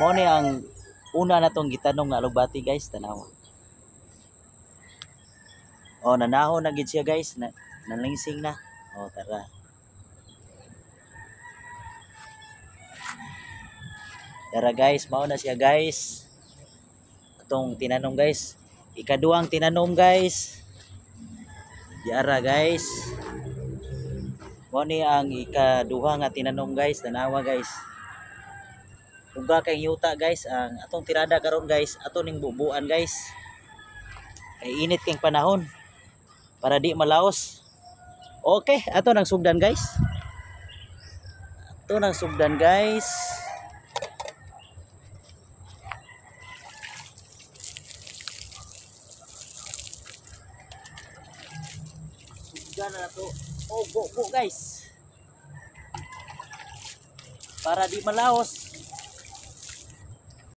Mao ni ang una natong gitanom nga alugbati, guys, tanawa. Oh, nanahon na gid siya, guys, na, nalingsing na. Oh, tara. Tara guys, mao na siya, guys. Atong tinanom, guys. Ikaduhang tinanom, guys. Diara, guys. Mao ni ang ikaduha nga tinanom, guys, tanawa, guys. Uga kay yuta, guys, ang atong tirada karon, guys, ato ning bubuan, guys. Kay init kay panahon para di malaos. Okay, ato nang sugdan, guys. Ato nang sugdan, guys. Sugdan na to. Oh, go go, guys. Para di malaos.